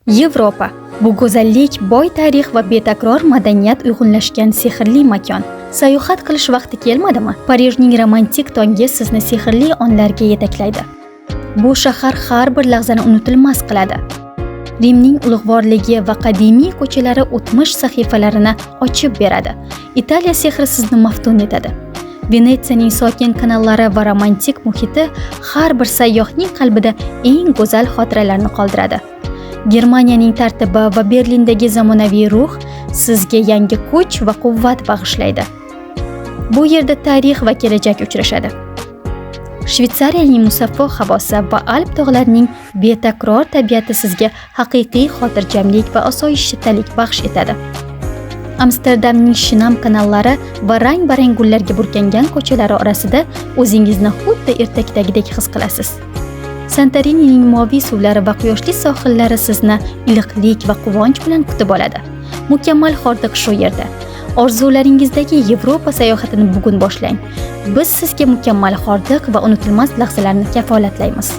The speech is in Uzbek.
Yevropa bu go'zallik, boy tarix va betakror madaniyat uyg'unlashgan sehrli makon. Sayohat qilish vaqti kelmadimi? Parijning romantik tongi sizni sehrli onlarga yetaklaydi. Bu shahar har bir lahzani unutilmas qiladi. Rimning ulug'vorligi va qadimiy ko'chalari o'tmish sahifalarini ochib beradi. Italiya sehri sizni maftun etadi. Venetsiyaning sokin kanallari va romantik muhiti har bir sayyohning qalbida eng go'zal xotiralarni qoldiradi. Germaniyaning tartibi va Berlindagi zamonaviy ruh sizga yangi kuch va quvvat bag'ishlaydi. Bu yerda tarix va kelajak uchrashadi. Shvetsariyaning musaffo havosi va Alp tog'larining betakror tabiati sizga haqiqiy xotirjamlik va osoyishtalik baxsh etadi. Amsterdamning shinam kanallari va rang-barang gullarga burkangan ko'chalari orasida o'zingizni xuddi ertakdagidek his qilasiz. Santorinining moviy suvlari va quyoshli sohillari sizni iliqlik va quvonch bilan kutib oladi. Mukammal hordiq shu yerda. Orzularingizdagi Yevropa sayohatini bugun boshlang. Biz sizga mukammal hordiq va unutilmas lahzalarni kafolatlaymiz.